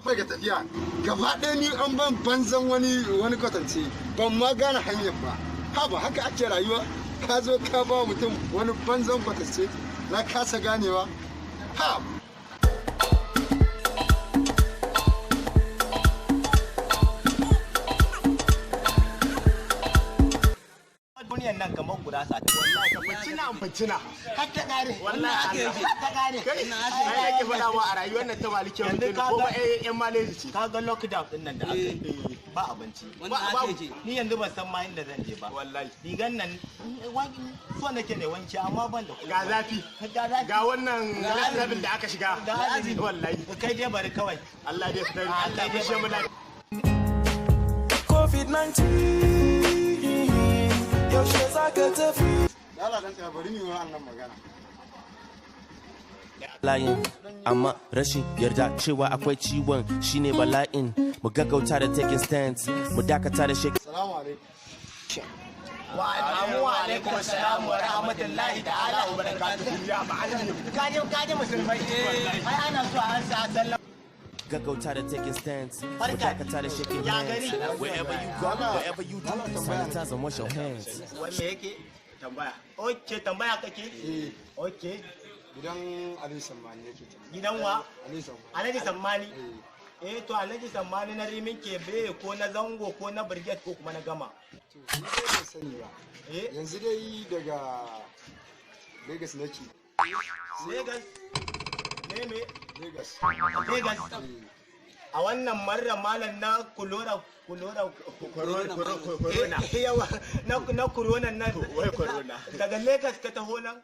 Ga tafiya gaba ɗaya ni an ban banzan wani kwatance, ban ma gane hanyar ba. Haba, haka ake rayuwa? Ka zo ka ba mutum wani banzan kwatance, na kasa ganewa. Ha. Duniyan nan kamar gurasa ta. Wallahi ka fitina fitina. Har ta kare. Wallahi haka yake. Har ta kare. Kai, ai yake faɗa ma a rayuwar nan ta maliki Yanzu mutum ka ko ga- ba eh yan maleji ce. Ka ga lockdown din nan da aka yi. Ba abinci. Ba babu. Ni yanzu ban san ma inda zan je ba. Wallahi. Rigan nan so nake ne wanki amma ban da kuɗi. Ga zafi. Ga zafi. Ga wannan level da aka shiga. Ga azumi. Wallahi. Kai dai bari kawai. Allah dai fitar. Allah Allah dai ya fishe mu bari. lafiya. COVID-19, yaushe za ka tafi? Lala dan tsaya, bari mu yi wannan magana. Layin amma rashin yarda cewa akwai ciwon shine bala'in. Mu gaggauta da taking stands, mu dakata da shaking. Salamu alaikum. Wa alaikum assalam wa rahmatullahi ta'ala wa barakatuhu. Ya ma'alimi. Kaje kaje musulmai. Ai ana so an sa sallah. Gaggauta da taking stands, mu Barka. dakata da shaking Ya hands. gari. Wherever you go, wherever you do, sanitize and wash your hands. Wai me yake? Tambaya. Okay, tambaya kake? Eh. Okay. Gidan Ali Sammani yake tambaya. Gidan wa? Ali Sammani. Alhaji Sammani. Eh. Eh to, Alhaji Sammani na Rimin Kebe ko na Zango ko na Brigade ko kuma na Gama? To, ni dai ban sani ba. Eh. Yanzu dai daga Lagos nake. Lagos. Ne me? Lagos. Lagos. Eh. A wannan marar malam na kulora kulora. Corona corona. Eh, yawa na corona nan. Wai corona. Daga Lagos ka taho nan?